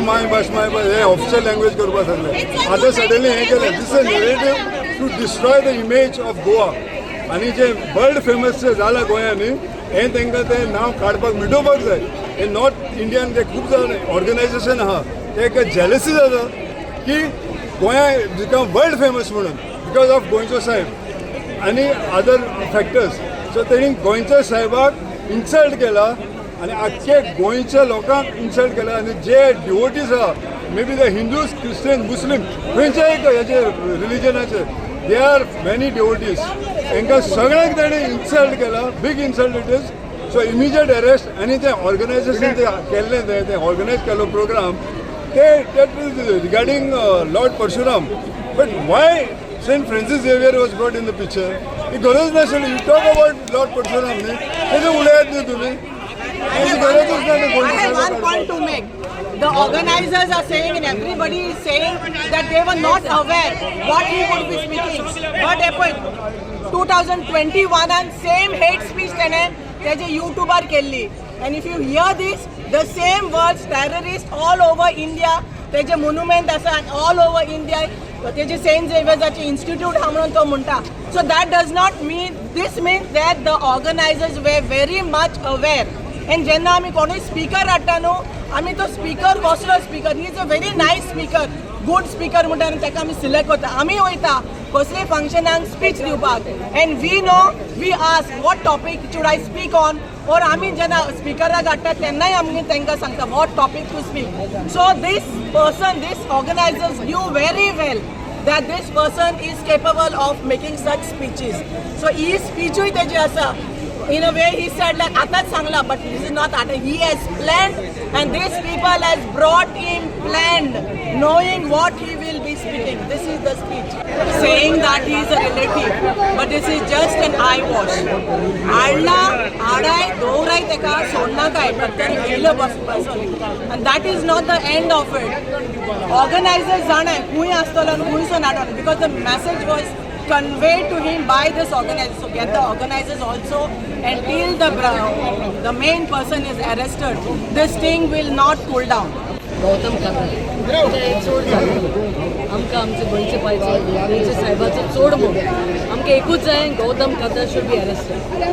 माय भास, माय भास हे ऑफिशियल लँग्वेज करपाक सांगलें. आतां सडनली हें केलें. This a narrative to destroy the image of Goa. आनी जे वर्ल्ड फेमस जे जाला गोंयांत न्ही, हें तांकां तें नांव काडपाक, मिटोवपाक जाय. हे नॉर्थ इंडियन जे खूब जाण ऑर्गनायझेशन आहा, ते एक जेलसी जाता की गोंया बिकम वर्ल्ड फेमस म्हणून because of गोंयचो साहेब आनी अदर फॅक्टर्स. सो तेणी गोंयच्या साहेबाक इन्सल्ट केला आनी आख्खे गोंयच्या लोकांक इन्सल्ट केला. आनी जे डिवोटीज आहा, may be the Hindus, Christian, Muslim, खंयच्याय हेजे रिलिजनाचे, they are many devotees, हांकां सगळ्यांक तेणी इन्सल्ट केला. Big insult it is. So immediate arrest. आनी ते ऑर्गनायझेशन ते केल्लें, ते ऑर्गनायज केल्लो प्रोग्राम ते, that is regarding Lord Parshuram, but why Saint Francis Xavier was brought in the picture? ही गरज नाशिल्ली. You talk about Lord Parshuram न्ही, तेजें उलयात न्ही तुमी, तेजी गरजूच ना ते. I have one point to make. The organizers are saying and everybody is saying that they were not aware what he would be speaking. But पळय, 2021 same hate speech तेणे तेजे युट्यूबार केल्ली. And if you hear this, the same words, terrorist all over India, तेजे monument आसा all over India, तेजे Saint झेवियर्साचे institute आहा म्हणून तो म्हणटा. So that does not mean, this means that the organizers were very much aware. And जेन्ना आमी कोणूय स्पिकर हाडटा न्हू, आमी तो स्पिकर कसलो speaker, he is a very nice speaker, good speaker म्हणटा आनी ताका आमी सिलेक्ट करता. आमी वयता कसलेय फंक्शनाक स्पीच दिवपाक and we know, we ask, "What topic should I speak on?" Or आमी जेन्ना स्पिकराक हाडटा तेन्नाय आमी तांकां सांगता what topic to speak. So this person, this organizers knew very well that this person is capable of making such speeches. So ही स्पीचूय तेजी आसा. In a way he said like आतांच सांगला, but this is not आता. He has planned and these people has brought him planned, knowing what he will be speaking. This is the speech. Saying that he is a relative, but this is just an eyewash. हाडला, हाडाय, दवराय, तेका सोडनाकाय, तरी येयलो बस बसून. And that is not the end of it. Organizers जाणाय खूंय आसतलो आनी खूंयसून हाडून, because the message was conveyed to him by this organizer. So get the organizers also, and till the main person is arrested, this thing will not cool down. Gautam काका हे चड जालें. आमकां आमचे गोंयचे पायचो, गोंयचे साहेबाचो चड मोग. आमकां एकूच जाय, गौतम काका should be arrested.